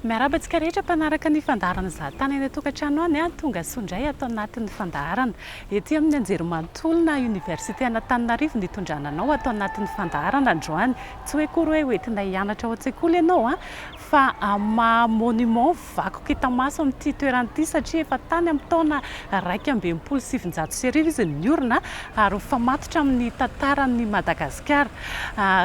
Miarahaba antsika rehetra mpanaraka ny fandaharana Zahatany any an-tokantrano any a, tonga soa indray ato anatin'ny fandaharana. Ety amin'ny Anjerimanontolo na Université an'Antananarivo no hitondrana anao ato anatin'ny fandaharana androany. Tsy hoe akory hoe hoentinay hianatra ao an-tsekoly ianao a, fa amin'ny maha monument vakoka hita maso amin'ity toerana ity satria efa tany amin'ny taona 1961 izy no niorina ary mifamatotra amin'ny tantaran'i Madagasikara.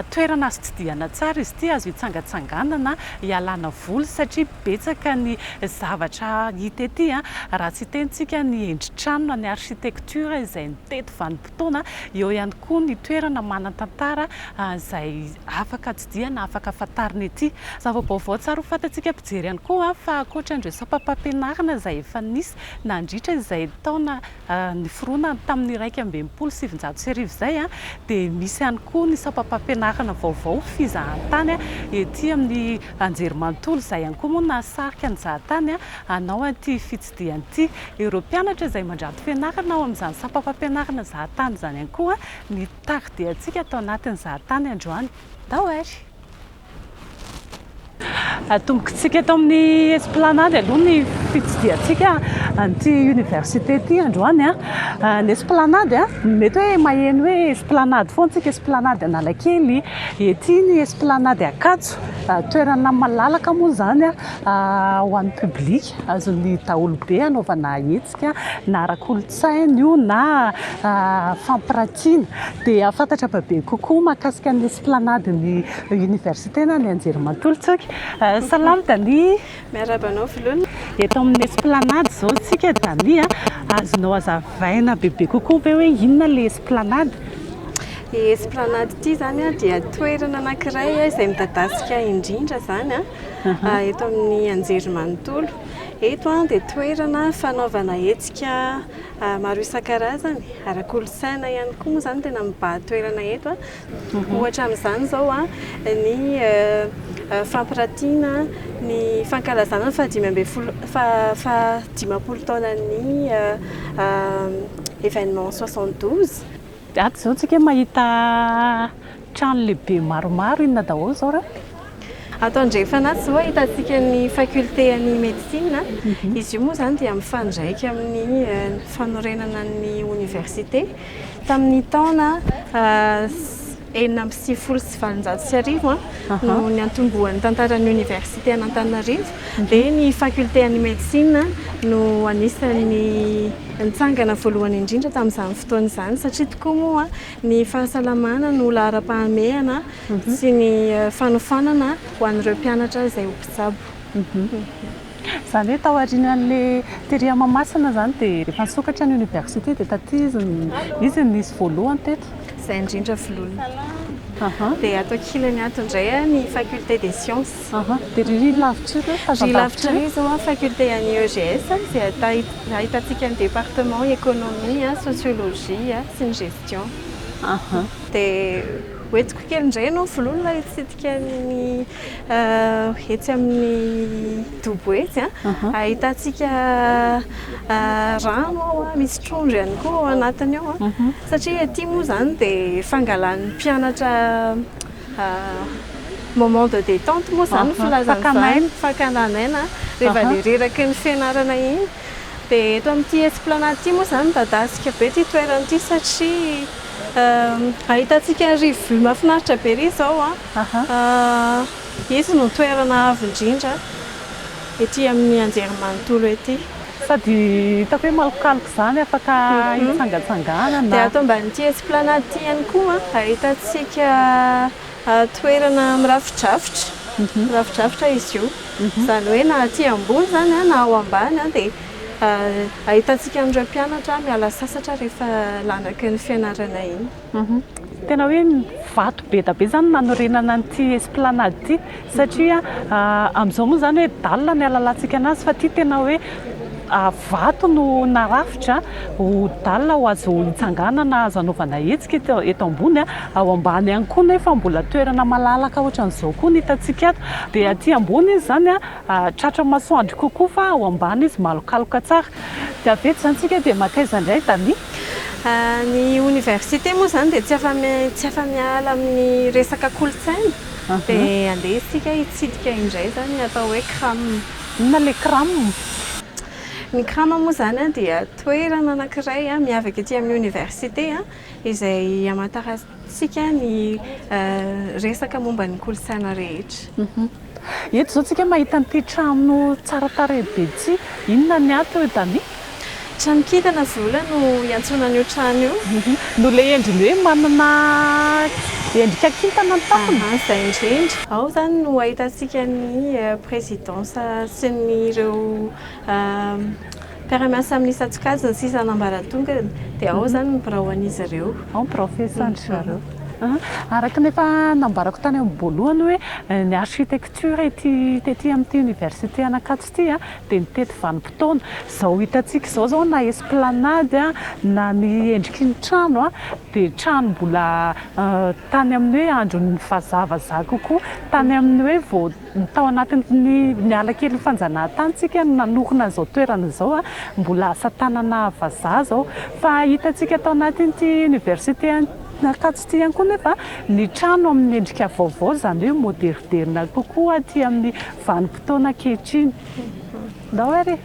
Toerana azo tsidihana tsara izy ity, azo hitsangatsanganana, hialana voly satria betsaka ny zavatra hita ety raha tsy hitentsika ny endri-trano na ny architecture izay nitety vanim-potoana, eo ihany koa ny toerana manan-tantara izay afaka tsidihana, afaka fantarina ety. Zava-baovao tsara ho fantatsika mpijery ihany koa fa ankoatra an'ireo sampam-pampianarana izay efa nisy nandritra izay taona niforonany tamin'ny 1961 izay dia misy ihany koa ny sampam-pampianarana vaovao fizahantany ety amin'ny anjerimanontolo izay ihany koa moa nahasarika ny zahatany hanao an'ity fitsidihana ity. Ireo mpianatra izay mandranto fianarana ao amin'izany sampam-pampianarana zahatany izany ihany koa ny tari-diantsika tao anatin'ny zahatany androany. Ndao ary! Atombokintsika eto amin'ny Esplanade aloha ny fitsidihantsika an'ity université ity androany. Ny Esplanade, mety hoe maheno hoe Esplanade foana isika, Esplanade Analakely. Ety ny Esplanade Ankatso, toerana malalaka moa izany ho an'ny public, azon'ny daholobe anaovana hetsika na ara-kolontsaina io na fampiratiana. Dia hahafantatra bebe kokoa mahakasika ny Esplanade-n'ny Université na ny Anjerimanontolo tsika. Salama Dania. Miarahaba anao Vololona. Eto amin'ny Esplanade izao tsika Dania. Azonao hazavaina bebe kokoa ve hoe inona ilay Esplanade? Ny Esplanade ity izany dia toerana anankiray izay midadasika indrindra izany eto amin'ny Anjerimanontolo. Eto dia toerana fanaovana hetsika maro isan-karazany, ara-kolontsaina ihany koa moa izany tena mibahan-toerana eto. Ohatra amin'izany izao ny fampiratiana ny fankalazana ny fahadimy ambin'ny folo fahadimampolo taonan'ny événement 72. Ato izao tsika mahita trano lehibe maromaro, inona daholo izao raha? Ato andrefana ato izao ahitantsika ny faculté an'ny médecine. Izy io moa izany dia mifandraika amin'ny fanorenana ny oniversite. Tamin'ny taona 1896 no niantombohan'ny tantaran'ny oniversite an'Antananarivo dia ny faculté an'ny médecine no anisan'ny nitsangana voalohany indrindra tamin'izany fotoana izany satria tokoa moa ny fahasalamana no laharam-pahamehana sy ny fanofanana ho an'ireo mpianatra izay ho mpitsabo. Izany hoe tao aorianan'ilay tery Mahamasina izany dia rehefa nisokatra ny oniversite dia taty izy izy no nisy voalohany teto. Izay indrindra Vololona. Dia ato ankilany ato indray ny faculté des sciences. Dia ry lavitra ry ireo? Ry lavitra ry izao faculté an'ny EGS izay ahitantsika ny département économie, sociologie sy ny gestion. Dia hoentiko kely indray ianao Vololona hitsidika ny Etsy amin'ny dobo etsy ahitantsika rano ao, misy trondro ihany koa ao anatiny ao satria aty moa izany dia fangalan'ny mpianatra moment de détente moa izany ny filazana an'izany, fakana aina rehefa ilay reraky ny fianarana iny. Dia eto amin'ity esplanade ity moa izany midadasika be ity toerana ity satria ahitantsika rivodoza mahafinaritra be ery izao an. Izy no toerana avo indrindra ety amin'ny anjerimanontolo ety. Sady hitako hoe malokaloka izany afaka hitsangatsanganana. Dia ato ambanin'ity esplanade ity ihany koa ahitantsika toerana mirafidrafitra, mirafidrafitra izy io. Izany hoe na aty ambony izany na ao ambany dia ahitantsika an'ireo mpianatra miala sasatra rehefa lanaky ny fianarana iny. Tena hoe vato be da be izany nanorenana an'ity esplanade ity satria amin'izao moa izany hoe dalle ny ahalalantsika anazy fa ity tena hoe vato no narafitra ho dalle ho azo hitsanganana, azo anaovana hetsika eto eto ambony, ao ambany ihany koa nefa mbola toerana malalaka ohatran'izao koa no hitantsika ato. Dia aty ambony izy izany tratra masoandro kokoa fa ao ambany izy malokaloka tsara. Dia avy eto izany isika dia mankaiza indray Dania? Ny oniversite moa izany dia tsy afa tsy afa-miala amin'ny resaka kolontsaina. Dia andeha isika hitsidika indray izany ny atao hoe CRAM. Inona ilay CRAM? Ny CRAM moa izany dia toerana anankiray miavaka ety amin'ny oniversite izay hamantarantsika ny resaka momba ny kolontsaina rehetra. Eto izao tsika mahita an'ity trano tsara tarehy be ity. Inona ny ato Dania? Trano kintana vola no iantsoana an'io trano io. Noho ilay endriny hoe manana endrika kintana ny tampony? Aha, izay indrindra. Ao izany no ahitantsika ny présidence sy ny ireo mpiara-miasa amin'ny isan-tsokajiny sy isan'ambaratongany. Dia ao izany ny birao an'izy ireo. Ao ny birao fiasan-dry zareo. Araka ny efa nambarako tany am-boalohany hoe ny architecture ety tety amin'ity université an'Ankatso ity dia nitety vanim-potoana. Izao hitantsika izao izao na esplanade na ny endriky ny trano dia trano mbola tany amin'ny hoe andron'ny vazavazaha kokoa, tany amin'ny hoe vao Tao anatin'ny niala kely ny fanjanahantany tsika no nanorina an'izao toerana izao a, mbola asa tanana vazaha izao. Fa hitantsika tao anatin'ity université Ankatso ity ihany koa nefa ny trano amin'ny endrika vaovao, izany hoe moderiderina kokoa aty amin'ny vanim-potoana ankehitriny. Ndao ary e!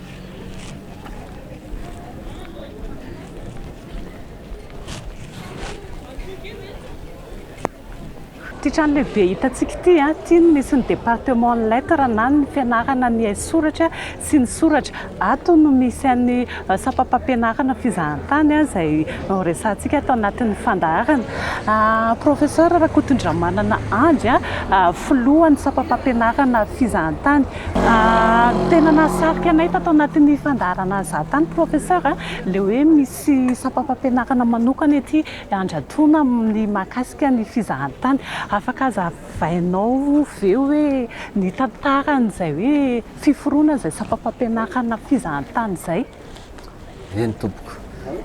Ity trano lehibe hitantsika ity, ity no misy ny département ny lettres na ny fianarana ny haisoratra sy ny soratra. Ato no misy an'ny sampam-pampianarana fizahantany izay resahantsika ato anatin'ny fandaharana. Professeur Rakotondramanana Andry, filohan'ny sampam-pampianarana fizahantany. Tena nahasarika anay tato anatin'ny fandaharana zahantany Professeur, ilay hoe misy sampam-pampianarana manokana ety Andratoana amin'ny mahakasika ny fizahantany. Afaka hazavainao ve hoe ny tantaran'izay hoe fiforonan'izay sampam-pampianarana fizahantany izay? Eny tompoko.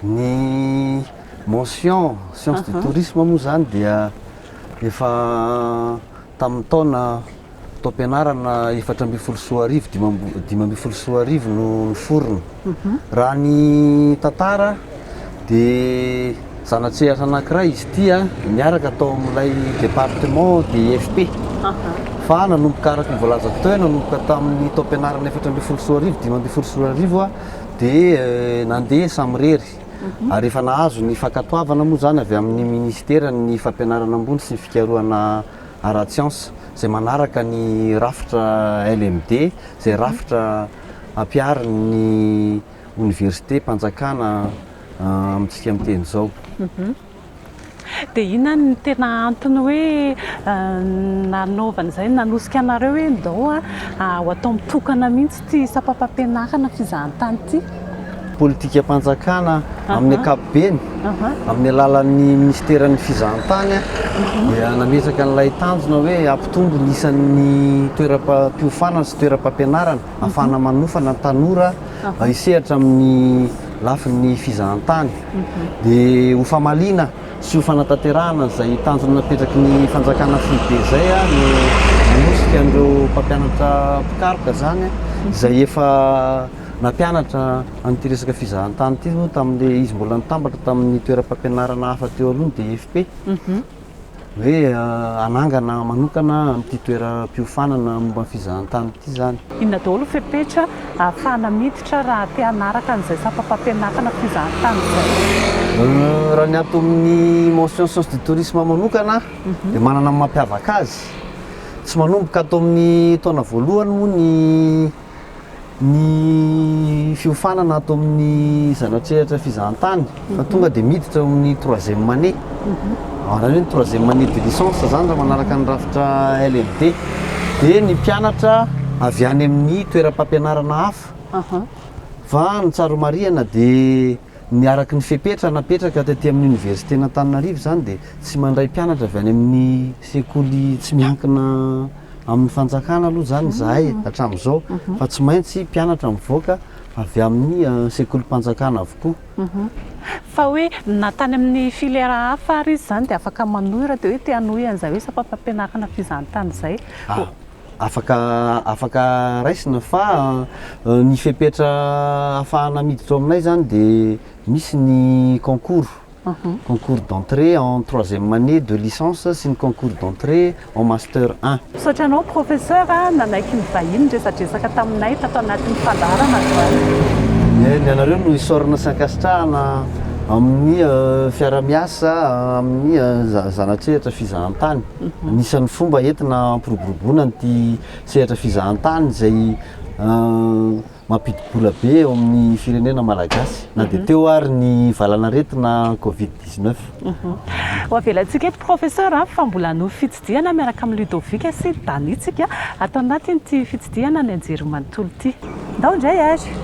Ny mention science du tourisme moa izany dia efa tamin'ny taona Taom-pianarana 2014 2015 no niforona. Raha ny tantara dia zana-tsehatra anankiray izy ity niaraka tao amin'ilay département DIFP. Fa nanomboka araka ny voalazako teo hoe nanomboka tamin'ny taom-pianarana 2014 2015 dia nandeha samirery. Ary efa nahazo ny fankatoavana moa izany avy amin'ny ministeran'ny fampianarana ambony sy ny fikarohana ara-tsiansa izay manaraka ny rafitra LMD izay rafitra ampiharin'ny oniversitem-panjakana amintsika miteny izao. Dia inona no tena antony hoe nanaovana izay, nanosika anareo hoe ndao ho atao mitokana mihitsy ity sampam-pampianarana fizahantany ity? Politikam-panjakana amin'ny ankapobeny, amin'ny alalan'ny minisiteran'ny fizahantany dia nametraka an'ilay tanjona hoe hampitombo ny isan'ny toeram-piofanana sy toeram-pampianarana ahafahana manofana tanora hisehatra amin'ny lafiny fizahantany. Dia ho famaliana sy ho fanatanterahana izay tanjona napetraky ny fanjakana foibe izay no nanosika an'ireo mpampianatra mpikaroka izany izay efa Nampianatra an'ity resaka fizahantany ity moa tamin'ilay izy mbola nitambatra tamin'ny toeram-pampianarana hafa teo aloha ny DFP. Hoe hanangana manokana an'ity toeram-piofanana momba ny fizahantany ity izany. Inona daholo ny fepetra ahafahana miditra raha te hanaraka an'izay sampam-pampianarana fizahantany izay? Raha ny ato amin'ny mention sciences du tourisme manokana dia manana ny mampiavaka azy. Tsy manomboka ato amin'ny taona voalohany moa ny ny fiofanana ato amin'ny zanatsehatra fizahantany fa tonga dia miditra ao amin'ny troisième année. Izany hoe ny troisième année de licence izany raha manaraka ny rafitra LMD. Dia ny mpianatra avy any amin'ny toeram-pampianarana hafa fa ny tsara homarihana dia ny araky ny fepetra napetraka taty amin'ny oniversiten'Antananarivo izany dia tsy mandray mpianatra avy any amin'ny sekoly tsy miankina Amin'ny fanjakana aloha izany izahay hatramin'izao fa tsy maintsy mpianatra mivoaka avy amin'ny sekolim-panjakana avokoa. Fa hoe na tany amin'ny filière hafa ary izy izany dia afaka manohy raha dia hoe te hanohy an'izay hoe sampam-pampianarana fizahantany izay. Afaka afaka raisina fa ny fepetra ahafahana miditra ao aminay izany dia misy ny concours. Concours d'entrée en troisième année de licence sy ny concours d'entrée en master un. Misaotra anao Professeur nanaiky ny vahiny niresadresaka taminay tato anatin'ny fandaharana androany. Ny anareo no isaorana sy ankasitrahana amin'ny fiara-miasa amin'ny zana-tsehatra fizahantany. Anisan'ny fomba entina hampiroboroboana an'ity sehatra fizahantany izay mampidi-bola be eo amin'ny firenena malagasy na dia teo ary ny valanaretina covid 19. Ho avelantsika eto Professeur a, fa mbola hanohy fitsidihana miaraka amin'i Ludovic sy Dany tsika ato anatin'ity fitsidihana ny anjerimanontolo ity. Ndao indray ary!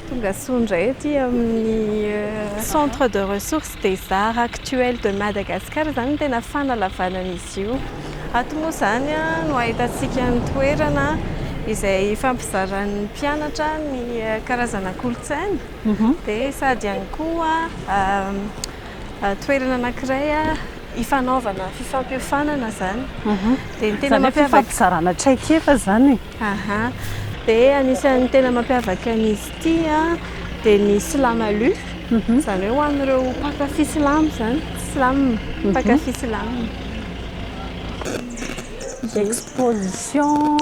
Tonga soa indray aty amin'ny Centre de ressources des arts actuels de Madagascar izany no tena fanalavanan'izy io. Ato moa izany no ahitantsika ny toerana izay ifampizaran'ny mpianatra ny karazana kolontsaina dia sady ihany koa toerana anankiray ifanaovana fifampiofanana izany. Dia ny tena Izany hoe mampiavaka fifampizarana traikefa izany e. Aha. Dia anisan'ny tena mampiavaka an'izy ity dia ny slamalu, izany hoe ho an'ireo mpankafy slam izany, slam, mpankafy slam. Exposition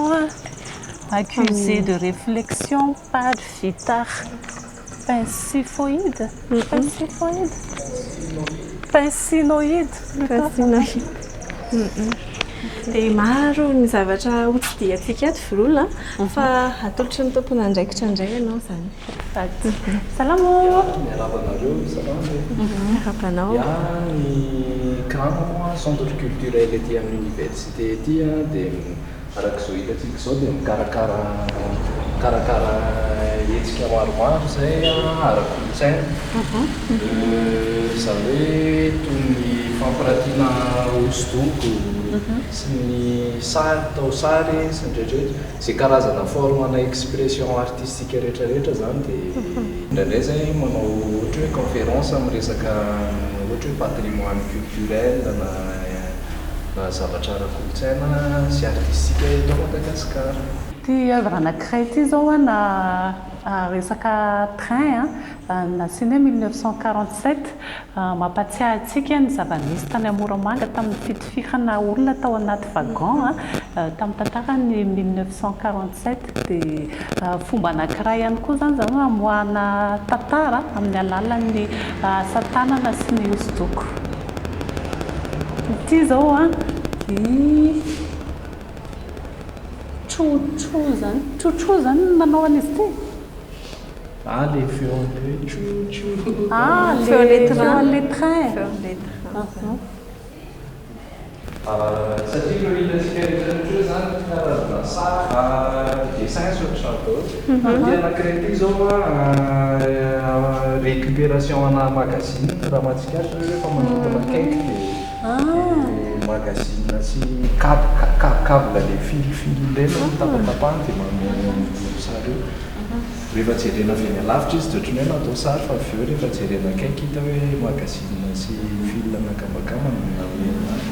accusé de réflexion par Vitar Pincifoïde, Pincifoïde, Pincinoïde plutôt. Pincinoïde. Dia maro ny zavatra hotsidihantsika ato Vololona fa atolotry ny tompon'andraikitra indray ianao izany. Azafady. Salama ô! Miarahaba anareo, salama e! Miarahaba anao. Ya, ny CRAM moa centre culturel ety amin'ny université ety dia Araka izao hitantsika izao dia mikarakara mikarakara hetsika maromaro izay ara-kolontsaina. Izany hoe toy ny fampiratiana hosodoko sy ny sary, taosary sy ny rehetrarehetra. Izay karazana forme na expression artistique rehetrarehetra izany dia indraindray izay manao ohatra hoe conférence miresaka ohatra hoe patrimoine culturel na na zavatra ara-kolontsaina sy artistika eto Madagasikara. Ity oeuvre anankiray ity izao an, resaka train an, nasiana hoe 1947, mampatsiahy antsika ny zava-nisy tany Moramanga tamin'ny fitifirana olona tao anaty wagon an, tamin'ny tantaran'ny 1947. Dia fomba anankiray ihany koa izany izany hamoahana tantara amin'ny alalan'ny asa tanana sy ny hosodoko. Ity izao an, i Trotro izany. Trotro izany no nanao an'izy ity? Ah, le feon'le hoe tchou-tchou. Ah, le Feon'ilay train. feon'ilay train. Feon'ilay train. Satria ireo hitantsika rehetra rehetra ireo izany karazana sary, dessin sy ohatr'izany daholo. Ity anankiray ity izao an, récupération ana magazine raha mahatsikaritra nareo rehefa manantona akaiky dia magazine sy cable cable le fil fil ireny no tapatapahana dia manome an'io sary io. Rehefa jerena avy eny alavitra izy dia ohatran'ny hoe natao sary fa avy eo rehefa jerena akaiky hita hoe magazine sy fil nakambakamba no nanome anazy.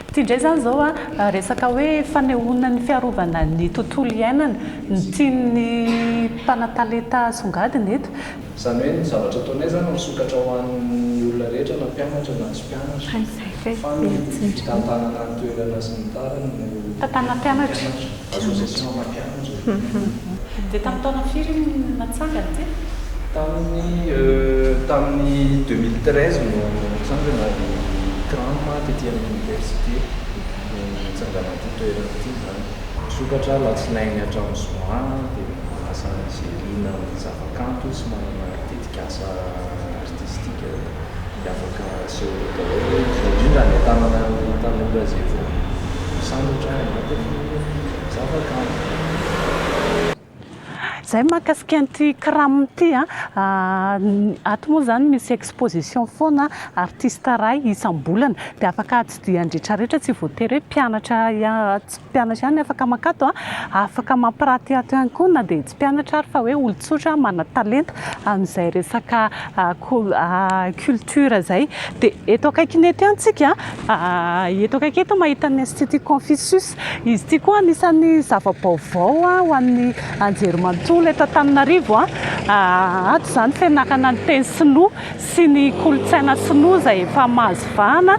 Ity indray izany izao an, resaka hoe fanehoana ny fiarovana ny tontolo iainana no tian'ny mpanatalenta asongadina eto. Izany hoe ny zavatra ataonay izany misokatra ho an'ny olona rehetra na mpianatra na tsy mpianatra fa ny fitantanana ny toerana sy ny tariny no Tantanana mpianatra. Association mampianatra. Dia tamin'ny taona firy no natsangana ity? Tamin'ny tamin'ny 2013 no nitsangana ny CRAM tety amin'ny université no nitsangana ity toerana ity izany. Misokatra alatsinainy hatramin'ny zoma dia manasa an'izay liana amin'ny zavakanto sy manana tetikasa artistique dia afaka aseho eo daholo, indrindra indrindra hanentanana ny tanora izay vao misandratra anatin'ny zavakanto. Izay mahakasika an'ity CRAM ity an, ato moa izany misy exposition foana artiste iray isam-bolana dia afaka tsidihan'ny rehetra rehetra tsy voatery hoe mpianatra tsy mpianatra ihany afaka mankato an, afaka mampiraty ato ihany koa na dia tsy mpianatra ary fa hoe olon-tsotra manan-talenta amin'izay resaka culture izay. Dia eto akaikiny eto ihany tsika, eto akaiky eto mahita ny Institut Confucius, izy ity koa anisan'ny zava-baovao ho an'ny anjerimanontolo eto Antananarivo. Ato izany fianarana ny teny sinoa sy ny kolontsaina sinoa izay efa mahazo vahana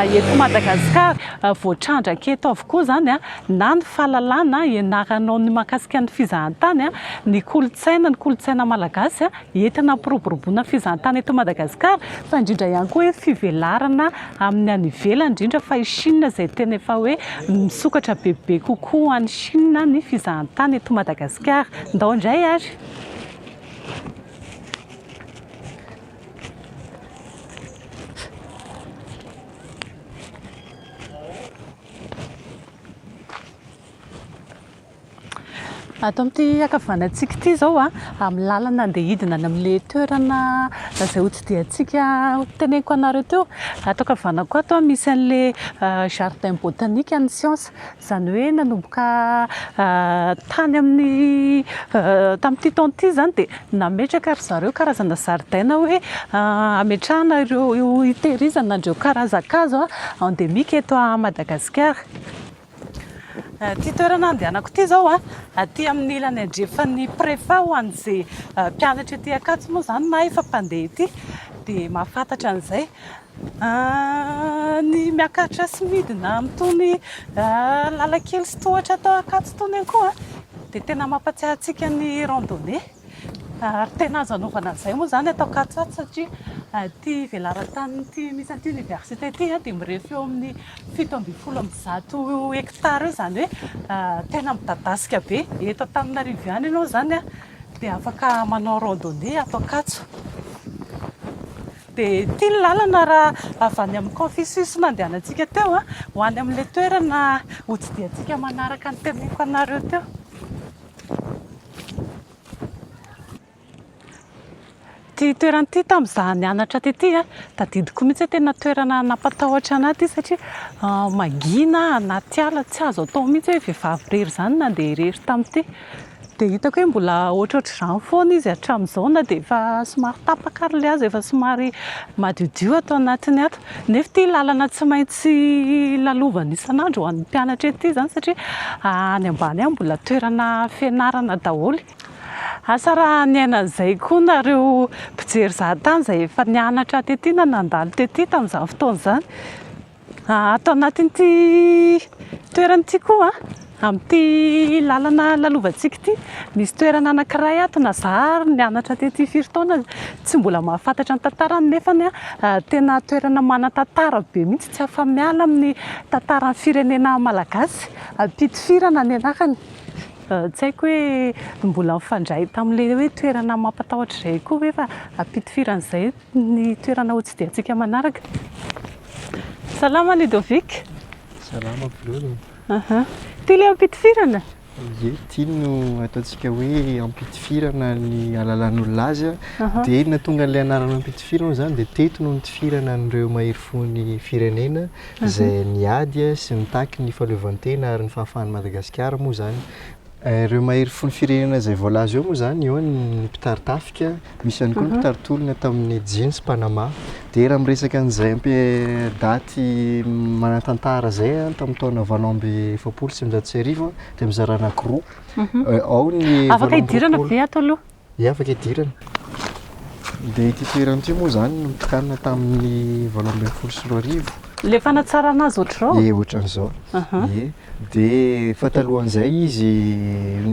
eto Madagasikara. Voatrandraka eto avokoa izany na ny fahalalana ianaranao ny mahakasika ny fizahantany, ny kolontsaina, ny kolontsaina malagasy entina hampiroboroboana ny fizahantany eto Madagasikara fa indrindra ihany koa hoe fivelarana amin'ny any ivelany indrindra fa i Chine izay tena efa hoe misokatra bebe kokoa ho an'i Chine ny fizahantany eto Madagasikara. Ndao indray ary. Ato amin'ity ankavanantsika ity izao, amin'ny lalana andeha hidina any amin'ilay toerana izay hotsidihantsika teneniko anareo teo. Ato ankavanako ato misy an'ilay jardin botanique an'ny siansa. Izany hoe nanomboka tany amin'ny tamin'ity taona ity izany dia nametraka ry zareo karazana zaridaina hoe hametrahana ireo hitehirizana an'ireo karazan-kazo endemique eto Madagasikara. Ity toerana andehanako ity izao an, aty amin'ny ilany andrefan'ny Préfa ho an'izay mpianatra ety Ankatso moa izany na efa mpandeha ety dia mahafantatra an'izay. Ny miakatra sy midina amin'itony lalan-kely sy tohatra ato Ankatso itony ihany koa dia tena mampahatsiahy antsika ny randonnée. Ary tena azo anaovana an'izay moa izany ato Ankatso ato satria ity velaran-tanin'ity misy an'ity oniversite ity dia mirefy eo amin'ny 117 hectares eo, izany hoe tena midadasika be. Eto Antananarivo ihany ianao izany dia afaka manao randonnée ato Ankatso. Dia ity ny lalana raha avy any amin'ny Confucius nandehanantsika teo ho any amin'ilay toerana hotsidihantsika manaraka ny teneniko anareo teo. Ity toerana ity tamin'izaho nianatra tety, tadidiko mihitsy hoe tena toerana nampatahotra an'ahy ity satria mangina anaty ala, tsy azo atao mihitsy hoe vehivavy irery izany nandeha irery tamin'ity. Dia hitako hoe mbola ohatrohatr'izany foana izy hatramin'izao na dia efa somary tapaka ary ilay hazo, efa somary madiodio ato anatiny ato. Nefa ity lalana tsy maintsy lalovana isan'andro ho an'ny mpianatra ety izany satria any ambany any mbola toerana fianarana daholo. Asa raha niaina an'izay koa nareo mpijery zahatany izay efa nianatra tety na nandalo tety tamin'izany fotoana izany. Ato anatin'ity toerana ity koa, amin'ity lalana lalovantsika ity, misy toerana anankiray ato na za ary nianatra tety firy taona tsy mbola mahafantatra ny tantarany nefa tena toerana manan-tantara be mihitsy, tsy afa-miala amin'ny tantaran'ny firenena malagasy. Ampitifirana ny anarany. Tsy haiko hoe mbola mifandray tamin'ilay hoe toerana mampatahotra izay koa ve fa ampitifiran'izay ny toerana hotsidihantsika manaraka. Salama Ludovic. Salama Blue. Aha. Ity ilay ampitifirana? Ie, ity no ataontsika hoe ampitifirana ny alalan'olona azy. Dia nahatonga an'ilay anarana ampitifirana moa izany dia teto no nitifirana an'ireo mahery fon'ny firenena izay niady sy nitaky ny fahaleovantena ary ny fahafahan'i Madagasikara moa izany. Ireo mahery fon'ny firenena izay voalaza eo moa izany, eo ny mpitari-tafika, misy ihany koa ny mpitari-tolona tamin'ny Jiny sy Panama. Dia raha miresaka an'izay ampi daty manan-tantara izay tamin'ny taona 1948 dia mizara anankiroa. Ao ny Afaka idirana 28 ve ato aloha? Ie, afaka idirana. Dia ity toerana ity moa izany no notokanina tamin'ny 2018. Ilay fanatsarana azy ohatr'izao? Ie, ohatran'izao. Ie. Dia efa talohan'izay izy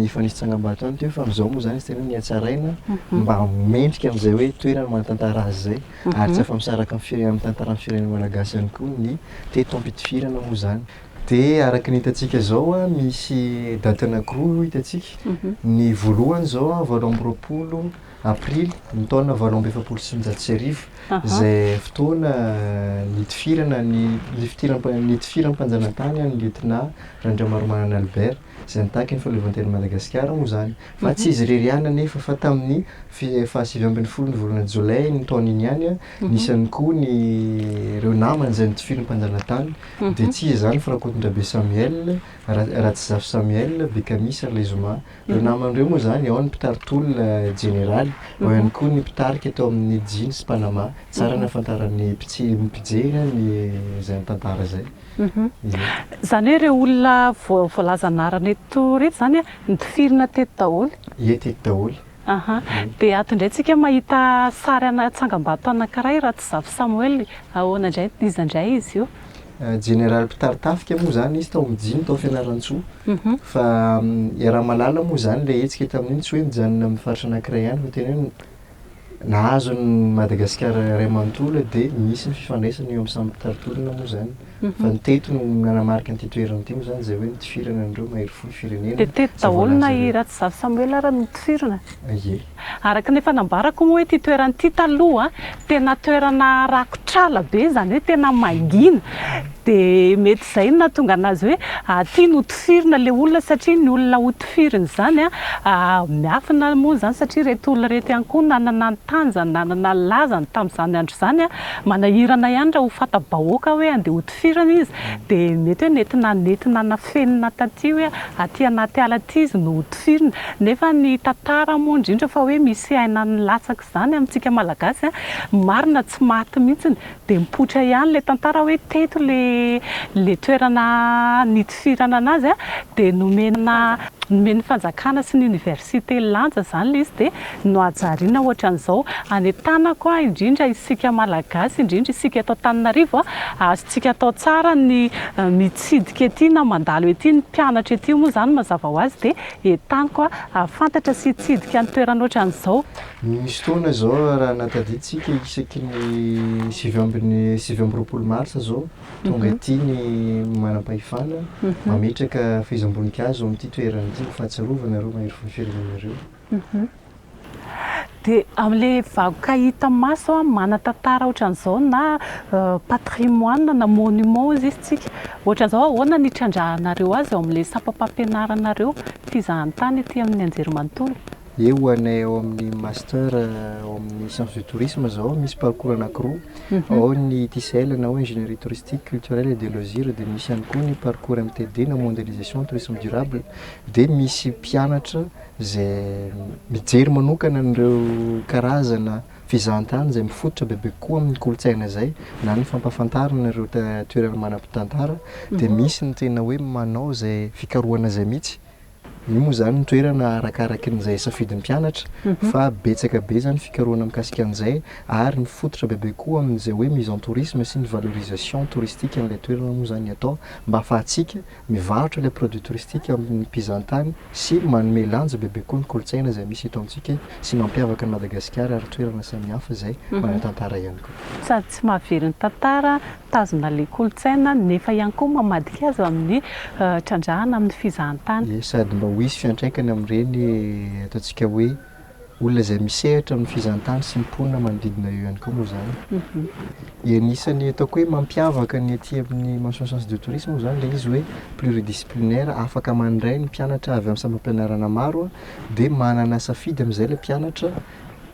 efa nisy tsangambato ihany teo fa amin'izao moa izany izy tena nihatsaraina mba mendrika amin'izay hoe toerana manan-tantara azy izay. Ary tsy afa-misaraka amin'ny firenena amin'ny tantaran'ny firenena malagasy ihany koa ny teto am-pitifirana moa izany. Dia araka ny hitantsika izao, misy daty anankiroa hitantsika. Ny voalohany izao 28 aprily ny taona 1948, izay fotoana nitifirana ny nitifiran'ny mpanjanatany an'i Lietnà Randriamaromanana Albert, izay nitaky ny fahaleovantenan'i Madagasikara moa izany. Fa tsy izy irery ihany anefa fa tamin'ny faha-19 ny volana jolay iny taona iny ihany, nisy ihany koa ny ireo namany izay nitifirin'ny mpanjanatany. Dia tsy iza izany fa Rakotondrabe Samuel, Ratsizafy Samuel, Bekamisy ary Lezoma. Ireo namany ireo moa izany, ao ny mpitari-tolona jeneraly, ao ihany koa ny mpitarika tao amin'ny Jiny sy Panama. Tsara ny ahafantaran'ny mpijery ny izany tantara izay. Ie. Izany hoe ireo olona voalaza anarana eto ireto izany nitifirina teto daholo? Ie, teto daholo. Aha. Dia ato indray tsika mahita sary ana tsangambato anankiray, Ratozafy Samuel, ahoana indray, iza indray izy io? Jeneraly mpitari-tafika moa izany izy tao amin'ny Jiny tao Fianarantsoa. Fa iaraha-mahalala moa izany ilay hetsika tamin'iny tsy hoe mijanona amin'ny faritra anankiray ihany fa tena hoe nahazo an'i Madagasikara iray manontolo dia misy ny fifandraisana eo amin'ny samy mpitari-tolona moa izany. Fa ny teto no nanamarika an'ity toerana ity moa izany izay hoe nitifirana an'ireo mahery fo ny firenena Dia teto izay daholo na voalaza i ireo. Ratozafy Samuel ara no nitifirana? Ie. Araka ny efa nambarako moa hoe ity toerana ity taloha tena toerana rakotr'ala be, izany hoe tena mangina. Dia mety izay no nahatonga anazy hoe aty no tifirina ilay olona satria ny olona ho tifirina izany miafina moa izany satria ireto olona ireto ihany koa nanana ny tanjany, nanana ny lazany tamin'izany andro izany. Manahirana ihany raha ho fanta-bahoaka hoe andeha ho tifirana izy dia mety hoe nentina nentina nafenina taty hoe aty anaty ala aty izy no ho tifirina. Nefa ny tantara moa indrindra fa hoe misy aina nilatsaka izany amintsika Malagasy, marina tsy maty mihitsy Dia mipoitra ihany ilay tantara hoe teto ilay ilay toerana nitifirana anazy dia nomena nomen'ny fanjakana sy ny université lanja izany ilay izy dia nohajariana ohatran'izao. Anentanako aho indrindra isika Malagasy indrindra isika eto Antananarivo azontsika atao tsara ny mitsidika ety na mandalo ety ny mpianatra ety moa izany mazava ho azy dia entaniko hahafantatra sy hitsidika ny toerana ohatran'izao. Misy fotoana izao raha natadidintsika isaky ny 29 marsa izao tonga aty ny manampahefana mametraka fehezam-boninkazo amin'ity toerana ity ho fahatsiarovana ireo mahery fon'ny firenena ireo. Dia amin'ilay vakoka hita maso manan-tantara ohatran'izao na patrimoine na monument hozy izy tsika, ohatran'izao ahoana ny hitrandrahanareo azy ao amin'ilay sampam-pampianaranareo fizahantany aty amin'ny anjerimanontolo? Eo ho anay ao amin'ny master ao amin'ny sciences du tourisme izao misy parcours anankiroa, ao ny TCL na hoe ingénierie touristique, culturelle et des loisirs dia misy ihany koa ny parcours MTD na mondialisation tourisme durable dia misy mpianatra izay mijery manokana an'ireo karazana fizahantany izay mifototra bebe kokoa amin'ny kolontsaina izay na ny fampahafantarana ireo toerana manam-pitantara dia misy ny tena hoe manao izay fikarohana izay mihitsy Io moa izany ny toerana arakaraky ny izay safidin'ny mpianatra fa betsaka be izany fikarohana mikasika an'izay ary mifototra bebe kokoa amin'izay hoe mise en tourisme sy ny valorisation touristique an'ilay toerana moa izany ny atao mba ahafahantsika mivarotra ilay produit touristique amin'ny mpizahantany sy manome lanja bebe kokoa ny kolontsaina izay misy eto amintsika sy mampiavaka an'i Madagasikara ary toerana samihafa izay manan-tantara ihany koa. Sady tsy mahavery ny tantara Mitazona ilay kolontsaina nefa ihany koa mamadika azy amin'ny trandrahana amin'ny fizahantany. Ie, sady mba ho hisy fiantraikany amin'ireny ataontsika hoe olona izay misehatra amin'ny fizahantany sy ny mponina manodidina eo ihany koa moa izany. Ie, anisan'ny ataoko hoe mampiavaka ny aty amin'ny mention sciences du tourisme moa izany ilay izy hoe pluridisciplinaire, afaka mandray ny mpianatra avy amin'ny sampam-pianarana maro dia manana safidy amin'izay ilay mpianatra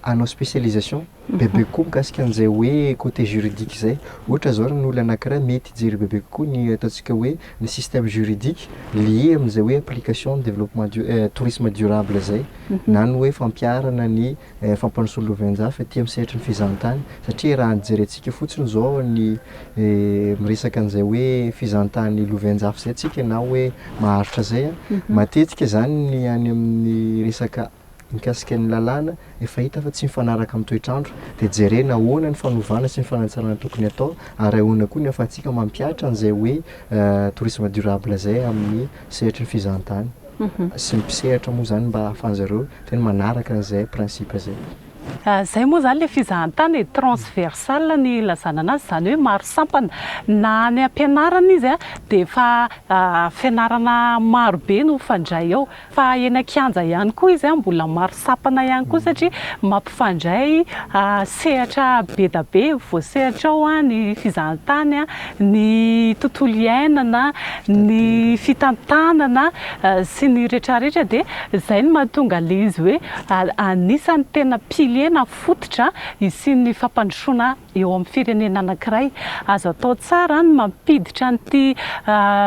hanao spécialisation. Bebe kokoa mikasika an'izay hoe côté juridique izay. Ohatra izao ny olona anankiray mety hijery bebe kokoa ny ataontsika hoe ny système juridique lié amin'izay hoe application ny développement du- tourisme durable izay na ny hoe fampiharana ny fampandrosoana lovainjafy aty amin'ny sehatry ny fizahantany satria raha ny jerentsika fotsiny izao ny miresaka an'izay hoe fizahantany lovainjafy izay tsika na hoe maharitra izay an, matetika izany ny any amin'ny resaka Mikasika ny lalàna, efa hita fa tsy mifanaraka amin'ny toetr'andro, dia jerena ahoana ny fanovana sy ny fanatsarana tokony hatao ary ahoana koa ny ahafahantsika mampihatra an'izay hoe tourisme durable izay amin'ny sehatry ny fizahantany sy ny mpisehatra moa izany mba ahafahan'zareo tena manaraka an'izay principe izay. Izay moa izany ilay fizahantany e, transversal ny ilazana anazy, izany hoe maro sampana. Na any am-pianarana izy dia efa fianarana maro be no mifandray ao. Fa eny an-kianja ihany koa izy mbola maro sampana ihany koa satria mampifandray sehatra be da be, voasehatra ao ny fizahantany, ny tontolo iainana, ny fitantanana sy ny retraretra dia izay no mahatonga ilay izy hoe anisan'ny tena pilier. tena fototra hisian'ny fampandrosoana eo amin'ny firenena anankiray. Azo atao tsara ny mampiditra an'ity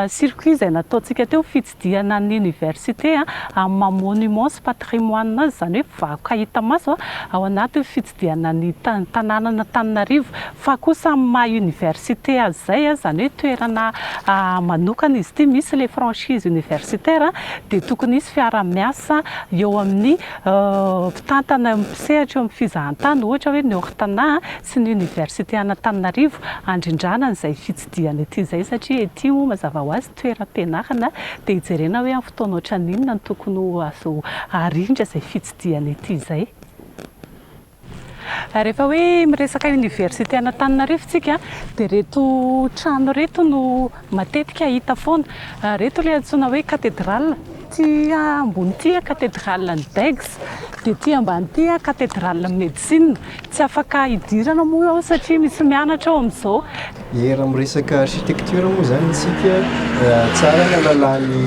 circuit izay nataontsika teo, fitsidihana ny université amin'ny maha monument sy patrimoine azy, izany hoe vakoka hita maso ao anatin'ny fitsidihana ny tanànan'Antananarivo. Fa kosa amin'ny maha université azy izay, izany hoe toerana manokana izy ity, misy ilay franchise universitaire, dia tokony hisy fiaraha-miasa eo amin'ny mpitantana mpisehatra eo amin'ny fizahantany, ohatra hoe ny Ortana sy ny Oniversite an'Antananarivo, handrindrana an'izay fitsidihana ety izay satria ety moa mazava ho azy toeram-pianarana dia hijerena hoe amin'ny fotoana ohatran'ny inona no tokony ho azo harindra izay fitsidihana ety izay. Rehefa hoe miresaka Oniversite an'Antananarivo isika dia ireto trano ireto no matetika hita foana. Ireto ilay antsoina hoe cathédrale. Ity ambony ity cathédrale ny Degs, dia ity ambany ity cathédrale ny médecine. Tsy afaka hidirana moa ao satria misy mianatra ao amin'izao. Ie, raha miresaka architecture moa izany isika, tsara ny halalan'ny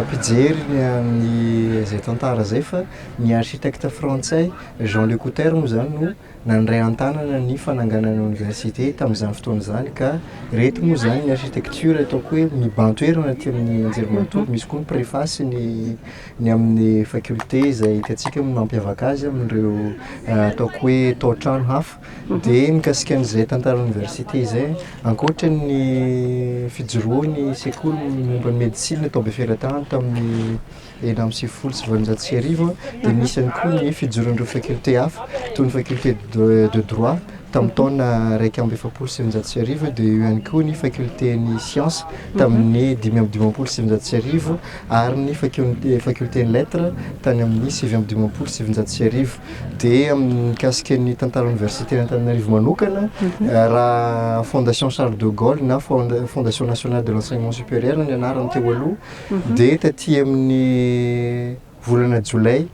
mpijery ny amin'izay tantara izay fa ny architecte frantsay Jean Lecouteur moa izany no nandray an-tanana ny fananganana ny oniversite tamin'izany fotoana izany ka ireto moa izany ny architecture ataoko hoe mibahan-toerana aty amin'ny anjerimanontolo, misy koa ny préface ny ny amin'ny faculté izay hitantsika mampiavaka azy amin'ireo ataoko hoe tao-trano hafa dia mikasika an'izay tantaran'ny oniversite izay ankoatra ny fijoroan'ny sekoly momba ny médecine tao Beferatany tamin'ny 1896 dia nisy ihany koa ny fijoroan'ireo faculté hafa toy ny faculté de droit tamin'ny taona 1941 dia eo ihany koa ny faculté ny science tamin'ny 1955 ary ny faculté ny lettres tany amin'ny 1959 dia mikasika ny tantara université Antananarivo manokana raha fondation Charles de Gaulle na fondation nationale de l'enseignement supérieur ny anarany teo aloha Dia taty amin'ny volana jolay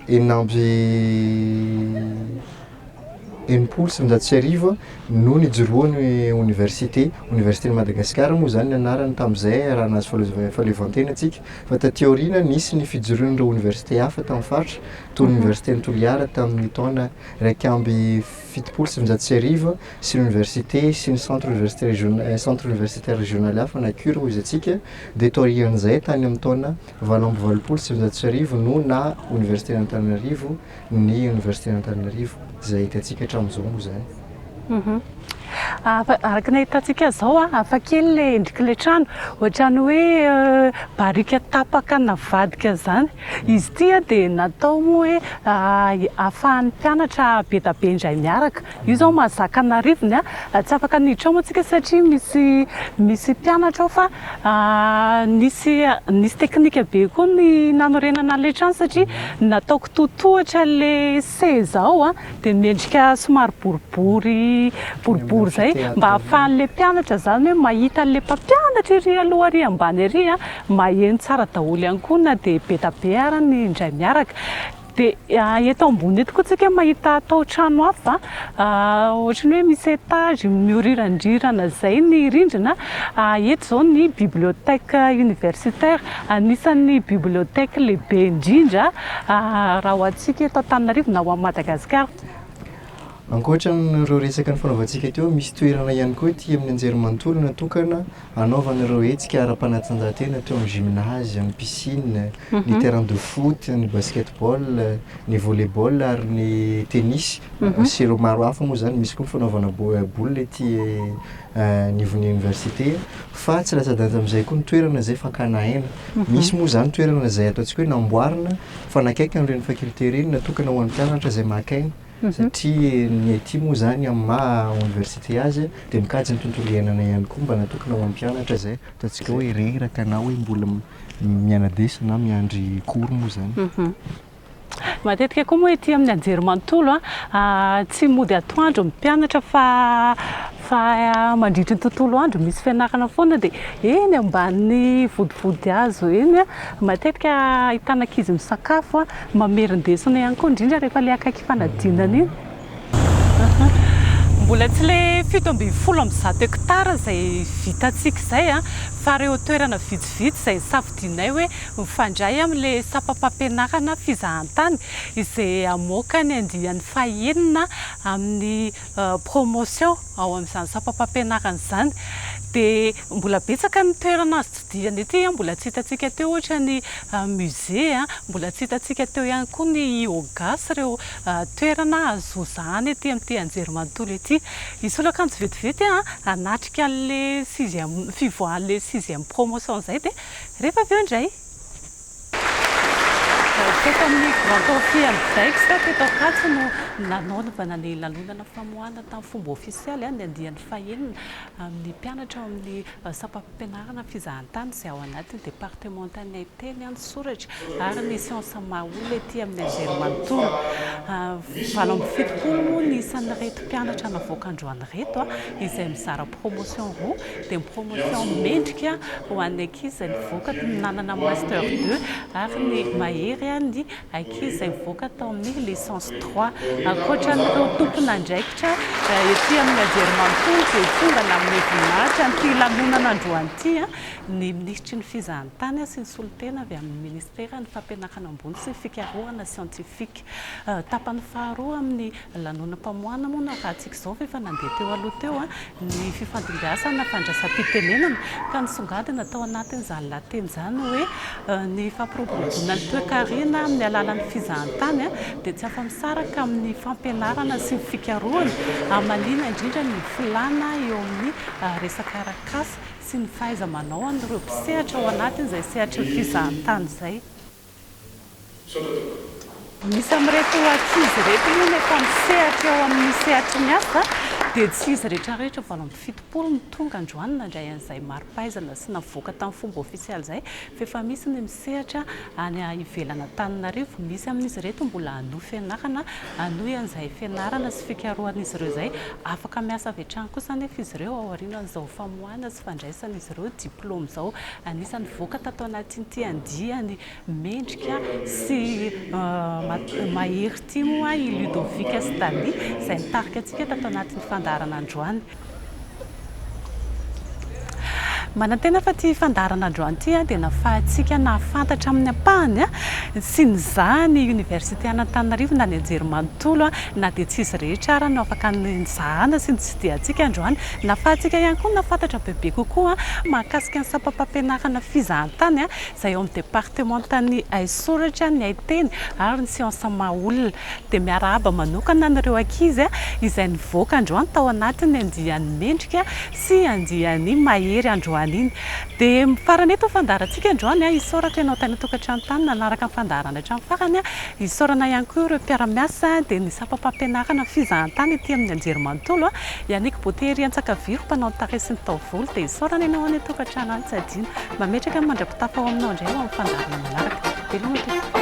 1966 no nijoroan'ny oniversite, oniversiten'i Madagasikara moa izany ny anarany tamin'izay raha nahazo fahaleovantena isika, fa taty aoriana nisy ny fijoroan'ireo oniversite hafa tamin'ny faritra toy ny oniversiten'i Toliara tamin'ny taona 1971 sy ny oniversite sy ny centre universitaire régional centre universitaire régional hafa na cur hoy izy antsika dia taorian'izay tany amin'ny taona 1988 no naha oniversiten'Antananarivo ny oniversiten'Antananarivo izay hitantsika hatramin'izao moa izany. Araka ny ahitantsika azy izao, hafa kely ilay endrik'ilay trano, ohatran'ny hoe barika tapaka navadika izany. Izy ity dia natao moa hoe ahafahan'ny mpianatra be dia be indray miaraka. Io izao mahazaka an'arivony a, tsy afaka niditra ao moa tsika satria misy misy mpianatra ao fa nisy nisy teknika be koa ny nanorenana an'ilay trano satria nataoko totohatra ilay seza ao a, dia miendrika somary boribory boribory izay mba ahafahan'ilay mpianatra izany hoe mahita an'ilay mpampianatra ery aloha ary ambany ery a, maheno tsara daholo ihany koa na dia be dia be ary ny indray miaraka. Dia eto ambony eto koa tsika mahita tao-trano hafa, ohatran'ny hoe misy étage miorirandrirana izay ny rindrina. Eto izao ny bibliothèque universitaire, anisan'ny bibliothèque lehibe indrindra raha ho antsika eto Antananarivo na ho an'i Madagasikara. Ankoatra an'ireo resaka nifanaovantsika teo, misy toerana ihany koa ety amin'ny anjerimanontolo natokana hanaovana ireo hetsika ara-panatanjahantena teo amin'ny gymnase, ny piscine, ny terrain de foot, ny basketball, ny volleyball ary ny tennis sy ireo maro hafa moa izany. Misy koa ny fanaovana boule ety anivon'ny université fa tsy latsa-danja amin'izay koa ny toerana izay fakana aina. Misy moa izany toerana izay ataontsika hoe namboarina fa nakaiky an'ireny faculté ireny natokana ho an'ny mpianatra izay maka aina. Satria ny aty moa izany amin'ny maha oniversite azy dia mikajy ny tontolo iainana ihany koa mba natokana ho an'ny mpianatra izay ataontsika hoe reraka na hoe mbola miana-desona na miandry cours moa izany. Matetika koa moa ety amin'ny anjerimanontolo tsy mody atoandro ny mpianatra fa fa mandritry ny tontolo andro misy fianarana foana dia eny ambanin'ny vodivodihazo eny matetika ahitana ankizy misakafo Mamerin-desona ihany koa, indrindra rehefa ilay akaiky fanadinana iny. Mbola tsy ilay 117 hectares izay vitantsika izay fa ireo toerana vitsivitsy izay nisafidianay hoe mifandray amin'ilay sampam-pampianarana fizahantany izay hamoaka ny andiany fahenina amin'ny promotion ao amin'izany sampam-pampianarana izany. Dia mbola betsaka ny toerana azo tsidihana ety, mbola tsy hitantsika teo ohatra ny musée, mbola tsy hitantsika teo ihany koa ny yoga sy ireo toerana azo zahana ety amin'ity anjerimanontolo ity. Hisolo akanjo vetivety aho hanatrika an'ilay sixième, fivoahan'ilay sixième promotion izay dia rehefa avy eo indray. Teto amin'ny Grand Amphi an'i Daix teto Ankatso no nanaovana ny lanonana famoahana tamin'ny fomba ofisialy ny andiany fahenina amin'ny mpianatra ao amin'ny sampam-pampianarana fizahantany izay ao anatin'ny departemantan'ny haiteny, ny soratra ary ny siansa maha-olona ety amin'ny anjerimanontolo. 78 moa ny isan'ireto mpianatra navoaka androany ireto izay mizara promotion roa dia ny promotion mendrika ho an'ny ankizy izay nivoaka nanana master deux ary ny mahery ny ankizy izay nivoaka tao amin'ny licence trois. Ankoatra an'ireo tompon'andraikitra ety amin'ny anjerimanontolo dia tonga nanome voninahitra an'ity lanonana androany ity ny minisitry ny fizahantany sy ny solontena avy amin'ny minisiteran'ny fampianarana ambony sy ny fikarohana siantifika. Tapany faharoa amin'ny lanonam-pamoahana moa no arahantsika izao fa efa nandeha teo aloha teo ny fifandimbiasana fandraisam-pitenenana ka nisongadina tao anatin'izany lahateny izany hoe ny fampiroboroboana ny toekarena amin'ny alalan'ny fizahantany dia tsy afa-misaraka amin'ny fampianarana sy ny fikarohana hamaliana indrindra ny filàna eo amin'ny resaka arak'asa sy ny fahaiza-manao an'ireo mpisehatra ao anatin'izay sehatry ny fizahantany izay. Misy amin'ireto ankizy ireto moa no efa misehatra eo amin'ny sehatry ny asa dia tsy izy rehetra rehetra 78 no tonga androany nandray an'izay mari-pahaizana sy navoaka tamin'ny fomba ofisialy izay fa efa misy ny misehatra any ivelan'Antananarivo. Misy amin'izy ireto mbola hanohy fianarana, hanohy an'izay fianarana sy fikarohan'izy ireo izay. Afaka miasa avy hatrany kosa anefa izy ireo aorianan'izao famoahana sy fandraisan'izy ireo diplaoma izao. Anisan'ny nivoaka tato anatin'ity andiany mendrika sy mahery ity moa i Ludovic sy Dany izay nitarika antsika tato anatin'ny fandaharana androany. Manantena fa ity fandaharana androany ity dia nahafahantsika nahafantatra amin'ny ampahany sy nizaha ny Oniversite an'Antananarivo na ny Anjerimanontolo na dia tsy izy rehetra ara no afaka nizahana sy nitsidihantsika androany. Nahafahantsika ihany koa nahafantatra bebe kokoa mahakasika ny sampam-pampianarana fizahantany izay ao amin'ny departemantan'ny haisoratra, ny haiteny ary ny siansa maha-olona. Dia miarahaba manokana an'ireo ankizy izay nivoaka androany tao anatin'ny andiany mendrika sy andiany mahery androany iny. Dia mifarana eto ny fandaharantsika androany. Isaorako ianao tany an-tokantrano tany nanaraka ny fandaharana hatramin'ny farany. Isaorana ihany koa ireo mpiara-miasa dia ny sampam-pampianarana fizahantany ety amin'ny anjerimanontolo. Yannick Beauté ery Antsakaviro mpanao ny tarehy sy ny taovolo dia isaorana ianao any an-tokantrano any tsy adino. Mametraka ny mandra-pitafa ao aminao indray ho amin'ny fandaharana manaraka. Veloma tompoko.